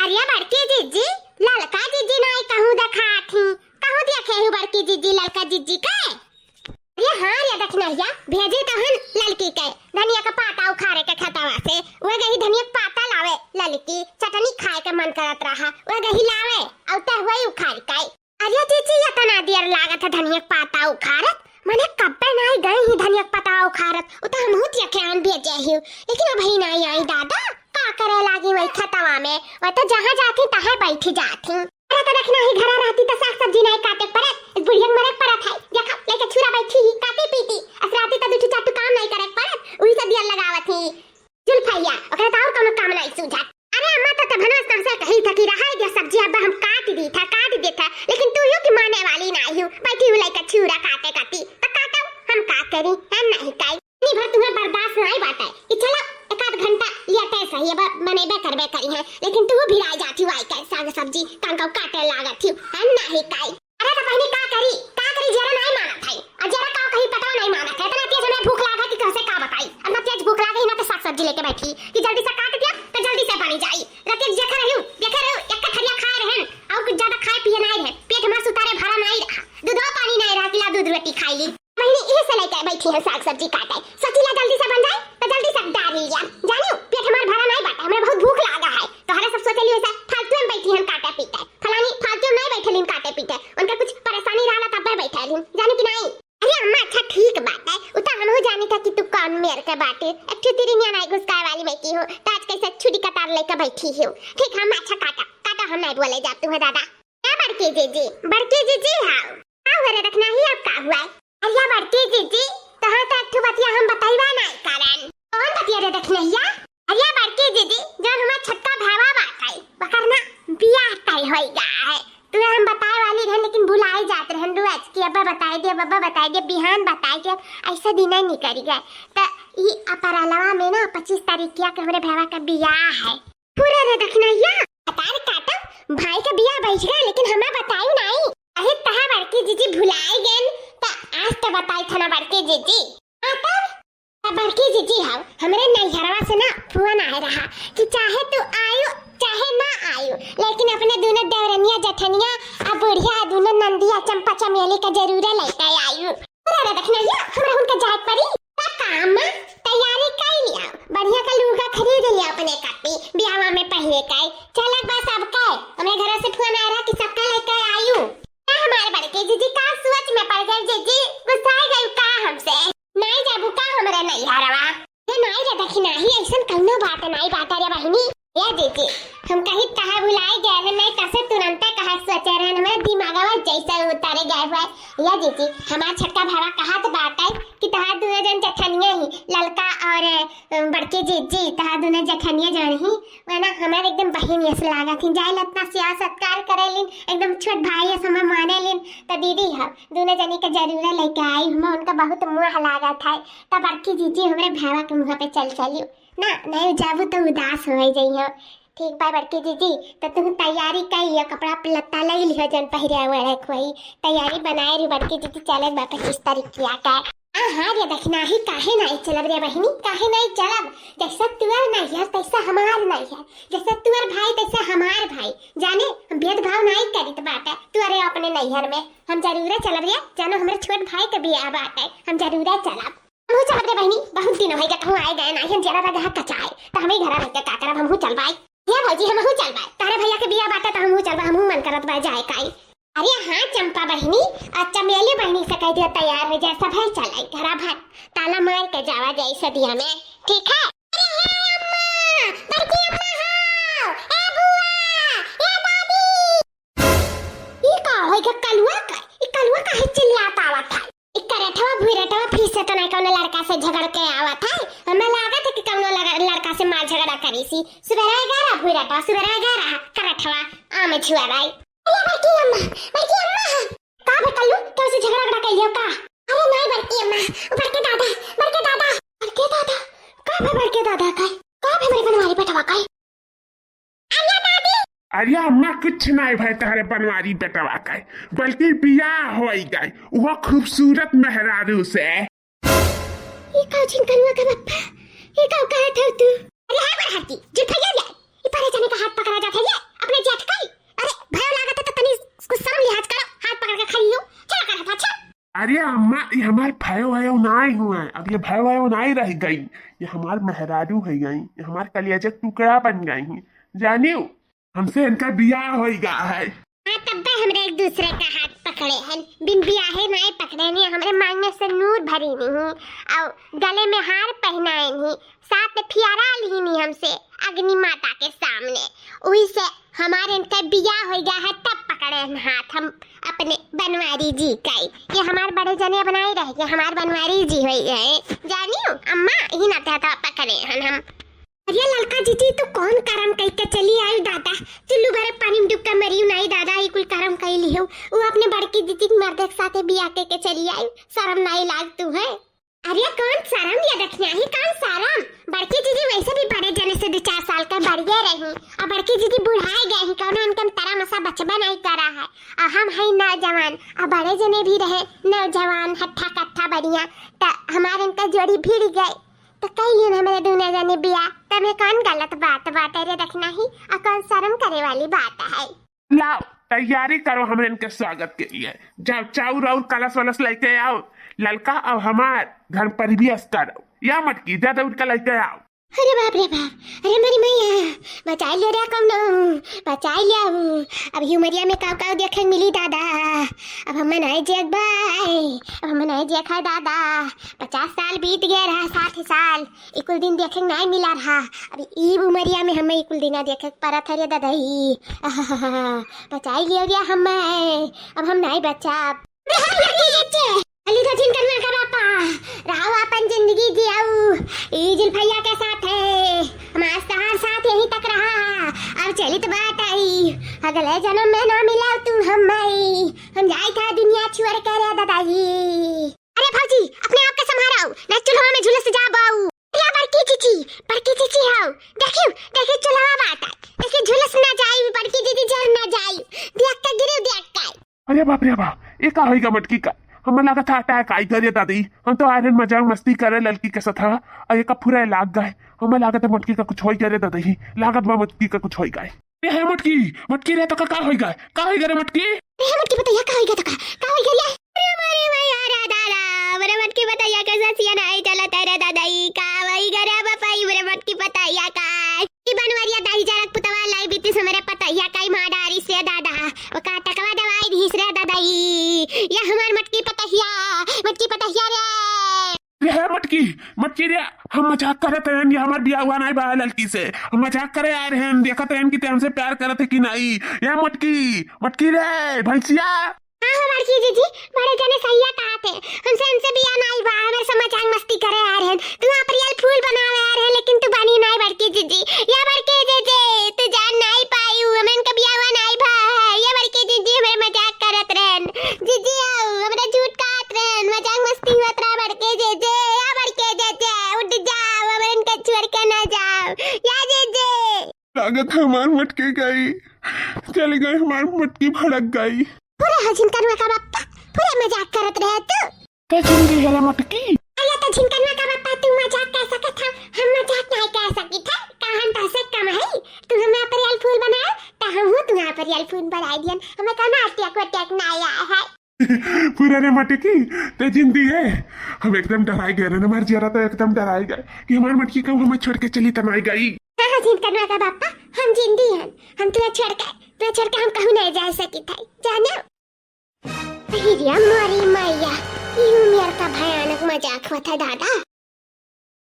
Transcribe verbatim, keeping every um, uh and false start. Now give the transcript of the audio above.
अरे बड़की जिज्जी, ललका जिज्जी नाई कहूँ देखात ही। कहूँ देखे ही बड़की जिज्जी ललका जिज्जी के? अरे हाँ रे दखिनहिया, भेजी तहन ललकी के धनिया के पाता उखाड़े के खेतवा से। वह गही धनिया के पाता लावे ललकी, चटनी खाए के मन करत रहा, वह गही लावे, अउते हुए उखाड़ के। अरे जिज्जी, एतना देर लागत है धनिया के पाता उखाड़त? मने कब्बे नाई गई ही धनिया के पाता उखाड़त, उ तो हमहू तिया के आन बेचे ही, लेकिन अबही नाई आई दादा, का करे लागी वही खेतवा में, वह तो जहाँ जाती तहाँ बैठी जाती। अरे तो देखना ही घरा रहती तो साग सब्जी नाई काटे के पड़त, इस बुढ़िया के मरे के पड़त है, देखा लेके छुरा बैठी ही काटी पीटी, अस रहती तो दू ठो चार ठो काम नाई करे के पड़त, वही से देर लगावत ही। जुल्फैया, ओकरे तो और कौनो काम नाई सूझत। अरे अम्मा, तो तभनवा से हमसे कही था कि रहाई दे सब्जी, अब हम काट दी था, काट दे था, लेकिन तू यूं कि माने वाली नाई हूँ, बैठी हूँ लइका छुरा काटे काटी, तो काटो, हम का करी, हम नहीं काई। इतनी भर तुम्हें बर्दाश्त नाई बाटे कि चलो एक आध घंटा लेटे सही, अब बनेबे करबे करी है, लेकिन तू भी राय जाती हूँ आई के साग सब्जी, कांका काटे लागत हूँ, हम नहीं काई। अरे तो बहिनी का करी, का करी, जेरा नाई मानत है। आ जेरा का कही, पेटवा नाई मानत है। इतना तेज हमरा भूख लागा कि कैसे का बताई। इतना तेज भूख लागे ही ना तो साग सब्जी लेके बैठी कि जल्दी से काट दिया तो जल्दी से बनी जाई। रतिया देखे रही, देखे रही, एक थरिया खाए रहन और कुछ ज्यादा खाए पिए नाई रहे। पेट हमार सुतारे भरा नाई रहा, दूधवा पानी नाई रहा कि ला दूध रोटी खाई ली। बहिनी इहे से लेके बैठी है साग सब्जी काटे, सोचिला जल्दी से बन जाए तो जल्दी से डाल लिया। जानियो पेट हमार भरा नाई बाटे, हमरा बहुत भूख लागा है। तोहरे सब सोचली वैसे फालतू में बैठी हम काटे पीटे। फलानी फालतू में नहीं बैठलिन काटे पीटे, उनका कुछ परेशानी रहला तब बैठलिन, जाने कि नहीं? अरे अम्मा, अच्छा ठीक बात है, उ तो हमहू जानी था कि तू कौन मेर के बाटे, एक ठो तिरिंगिया नहीं घुसकाए वाली बेटी हो, तो आज कैसे छुरी कटार लेके बैठी हो। ठीक है अम्मा, अच्छा काटा, काटा, हम नहीं बोले जाब तुम्हें दादा। क्या बड़की जीजी, बड़की जीजी हाउ, का हुआ रे दखिनही, अब का हुआ? अरे बड़की जीजी, तोहर तो एक ठो बतिया हम बतैबा नहीं करन। कौन बतिया रे दखिनहिया? अरे बड़की जीजी, जौन हमार छोटका भावा बाटे, ओकर ना बियाह तय होई गया है। तुहे हम बताए वाली रहन, लेकिन भुलाई जात रहन रोज कि अब्बा बताए दे, अब्बा बताए दे, बिहान बताए दे, ऐसा दिन ही निकल गए। तो ई अप्रैलवा में ना पच्चीस तारीखिया के हमरे भावा का बियाह है। पूरा रे दखिनहिया, बताए काटो, भाई का बियाह बैठ गया, लेकिन हमें बताई नहीं। अरे तहा बड़की जीजी भुलाई गेन, तो आज तो बताई था ना बड़की जीजी। हाँ तब, तब बड़की जीजी हाउ, हमरे नैहरवा से ना फोन आए रहा कि चाहे तू आयु, चाहे ना आयु, लेकिन अपने दोनों देवरनिया, जेठनिया, आ बुढ़िया, दोनों नंदिया, चंपा चमेली का जरूर लेके आयु। पूरा रे दखिनहिया, हमरा उनका जाए पड़ी। का काम, तैयारी कर लिया, बढ़िया का लुगा खरीद लिया अपने खातिर, बियाहवा में पहने का। चलक बस अब का, हमरे घर से फोन आ रहा कि सबका लेके आयु। का हमारे बड़के जीजी का सोच में पड़ गए जीजी, गुस्सा गई का हमसे? नहीं जाबू का हमरे नैहरवा? ये नहीं रे दखिनही, ऐसन कौनो बात नहीं बात रे बहिनी। ए जीजी, हम कहीं कहा भुलाई गए हैं, नहीं तसे तुरंते कहा सोचे रहे, हमारे दिमागवा जैसे उतारे गए हुए। ए जीजी, हमार छोटका भावा कहा तो बात है कि तहार दोनों जन जेठनिया ही, ललका और, अ, बड़के जीजी, तहार दोनों जेठनिया जन ही, वरना हमार एकदम बहिन यस लागत ही। जाए लतना सेवा सत्कार करे लिन, एकदम छोट भाई यस हमें माने लिन। तो दीदी हम दोनों जनी के जरूर लेके आई, हमें उनका बहुत मोह लागत है। तो बड़की जीजी हमरे भावा के मुँह पे चल चलियो। ना, नहीं जाबू तो उदास हो जइहो। ठीक बा बड़की जीजी, तो तुम तैयारी कर लियो, कपड़ा लत्ता ले लियो, जन पहिरे ओढ़े कोई तैयारी बनाए रही बड़की जीजी, चले बा पच्चीस तारीख किया का। हाँ, हाँ रे दखिनही, काहे नहीं चलब रे बहिनी, काहे नहीं चलब? जैसा तुअर नैहर तैसा हमार नैहर, जैसा तुअर भाई तैसा हमार भाई। जाने, हम भेदभाव नहीं करित बाटे, तुअरे अपने नैहर में हम जरूर चलब रे। जानो, हमरे छोट भाई के बियाह बाटे, हम जरूर चलब। हमहू चलब रे बहिनी, बहुत दिन होइ गए कहूँ आए गए नाही, हम जरा रह कचाए, तो हमें घर रह के का करब, हमहू चलबाई। हे भौजी, हमहू चलबाई, तारे भैया के बियाह बाटे तो हमहू चलबा, हमहू मन करत बा जाए काई। अरे हाँ चंपा बहिनी और चमेली बहिनी से कह दिया तैयार हो जाए, सब है चलाई घरा भर, ताला मार के जावा जाए सदिया में, ठीक है? अरे हे अम्मा, बड़की अम्मा हो, ए बुआ, ए दादी, ई का होई गे कलुआ का? ई कलुआ काहे चिल्लात आवत है? ई करठवा भुइरटवा फिर से तो नहीं कौनो लड़का से झगड़ के आवत है। हमें लागत है कि कौनो लग-, लड़का से मार झगड़ा करी सी। सुबेरा ग्यारह भुइरटवा, सुबेरा ग्यारह करठवा आम छुआ रही। अरे बड़की अम्मा, बड़की अम्मा। का बे कल्लू, केहू से झगड़ा उगड़ा कैलियो का? अरे नहीं बड़की अम्मा, बड़के दादा, बड़के दादा। बड़के दादा? का बे बड़के दादा का? का बे हमरे बनवारी बेटवा का? अरे दादी! अरे अम्मा, कुछ नहीं भाई तहरे बनवारी बेटवा का, बल्कि बियाह होई गए वो खूबसूरत मेहरारू से। ई का चिंकरुआ का बप्पा? ई का कहत हौ तू? अरे हाय बड़हर की, जुठैया रे, ई परे जाने का हाथ पकड़ा जात है ये, आ ये हमार भयो भयो नाई हुआ है, अब ये भयो भयो नाई रह गई, ये हमार मेहरारू है गई, ये हमार कलिया के टुकड़ा बन गई है। जानियो, हमसे इनका बियाह होई गा है। हाँ, तब्बे हमरे एक दूसरे का हाथ पकड़े हैं, बिन बियाहे नाई पकड़े नहीं, हमरे मांग में से नूर भरी नहीं, और गले में हार पहनाए नहीं, साथ में फियारा ली नहीं हमसे अग्नि माता के सामने। वही से हमारे इनका बियाह होई गा है, तब पकड़े हैं हाथ हम अपने बनवारी जी का। ये हमार बड़े जने बनाए रह गए, हमार बनवारी जी होई गए। जानियो अम्मा, यही नाते हाथ पकड़े हैं हम। अरे ललका जीजी, तू कौन करम कई के चली आई दादा? चुल्लू भरे पानी में डुबका मरी नाई दादा, ई कुल करम कई लिहो। वो अपने बड़की जीजी के मर्दे के साथे बियाह के, के चली आई, शरम नाई लाग तू है? अरे कौन शरम ये दखिया ही, कौन शरम? बड़की जीजी वैसे भी बड़े जने से दो चार साल का बड़िए रही, और बड़की जीजी बुढ़ाए गए ही, कौनो उनकन तरा मसा बचबा नाई करा है। और हम है नौजवान, और बड़े जने भी रहे नौजवान, हट्ठा कट्ठा बढ़िया, त हमारे इनका जोड़ी भिड़ गए। तो कई लियन हमरे दूनो जने बियाह, तमे कौन गलत बात बाटे रे दखिया ही, और कौन शरम करे वाली बात है? लाओ, तैयारी करो हमरे इनके स्वागत के लिए। जाओ, चाउर और कलश वलश लेके आओ। ललका, अब हमार घर परिवेश करो। या मटकी, जा दौड़ के लेके आओ। अरे बाप रे बाप, अरे मरी मैया, बचाई ले रे कौनो, बचाई ले आऊ। अब ही उमरिया में काव काव देखे मिली दादा। अब हम नाई जियक बाई, अब हम नाई जियक है दादा। पचास साल बीत गया रहा, साठ साल, ई कुल दिन देखे नाई मिला रहा। अब ई उमरिया में हमें ई कुल दिना देखे के परत है रे ददई। आहाहाहा, बचाई लियो रे हमें, अब हम नाई बचाब। अली तो झिनकनुआ का बापा, रहो अपन जिंदगी जियाऊ, ई जुल्फैया के साथ है, हमार तहार साथ यहीं तक रहा, अब चलित बात आई, अगले जन्म में ना मिलाऊ तू हमें, हम जाई था दुनिया छोड़ के रे ददई। अरे भौजी, अपने आप के संभारो, ना चूल्हा में झुलस जाबो। या बड़की जीजी, बड़की जीजी हो, देखियो, देखियो चूल्हा बात है, देखियो झुलस ना जाई, बड़की जीजी जर ना जाई, देख के गिरी देख के। अरे बाप रे बाप, ये का होइगा मटकी का? हमें लागत है अटैक आई करे दादी, हम तो आयरन मजाक मस्ती करे ललकी के साथ, और ये का पूरा लाग गए, हमें लागत है मटकी का कुछ होई करे दादी, लागत बा मटकी का कुछ होई गए। ए, हे मटकी, मटकी रे, तो का, का होइगा? का होइगा रे मटकी? ए, हे मटकी, बतैया, का होइगा तो का? का होइगा रे? अरे, अरे, अरे, अरे, दादा, अरे, मटकी, बतैया, कैसा सिया नहीं चला तेरे दादा, ई का होइगा रे बापा, ई मेरे मटकी, बतैया, का? ई बनवरिया दाई जरक पुतवा लाई बीती से मेरे पतैया, का ई मार डारी से दादा, वो का टकवा दवाई दीस रे दादा, ई, ये हमार मटकी पतहिया, मटकी पतहिया रे। रे हे मटकी, मटकी रे, हम मजाक करत रहन, ये हमार बियाह हुआ नाई बा ललकी से। हम मजाक करे आए रहन, देखत रहन कि ते हमसे प्यार करत है कि नाई। ये मटकी, मटकी रे, भैंसिया। हाँ, हो बड़की जीजी, बड़े जने सहिया कहा थे। हमसे, हमसे बियाह नाई बा, हमारे से मजाक मस्ती करे आए रहन। तू अप्रैल फूल बनावे आए रहन, लेकिन तू बनी नाई बड़की जीजी। या बड़की जीजी, तू जान नाई पायू, हम इनका बियाह हुआ नाई बा। या बड़की जीजी, हमारे मजाक करत रहन। जीजी आओ, हमरा झूठ कहत रहन, मजाक मस्ती होत रहा बड़के जीजी, या बड़के जीजी, उठ जाओ, हमरा इनके छोड़ के ना जाओ, या जीजी। लागत हमार मटकी गई, चली गई हमार मटकी भड़क गई। पूरे हजिन कनुआ का बापा, पूरे मजाक करत रहे तू। का जिंदगी है रे मटकी? अरे तो झिनकनुआ का बापा, तू मजाक कर सकत हो, हम मजाक नहीं कर सकी थे, का हम तहसे कम है? तू हमें अप्रैल फूल बनाए, तो हम हूँ तुम्हें अप्रैल फूल बनाई दियन, हमें कौनो अटैक वटैक ना आया है। पूरा रे मटकी, ते जिंदी है। हम एकदम डराई गए रे, हमार जियरा तो एकदम डराई गए कि हमार मटकी कहूँ हमें छोड़ के चली त नाई गई। हाँ, हाँ, झिनकनुआ का बापा, हम जिंदी हन। हम तुझे छोड़ के, तुझे छोड़ के हम कहूँ नहीं जा सकी थे, जाने। अहिरिया मोरी मैया, ई उमियर का भयानक मजाक होता दादा।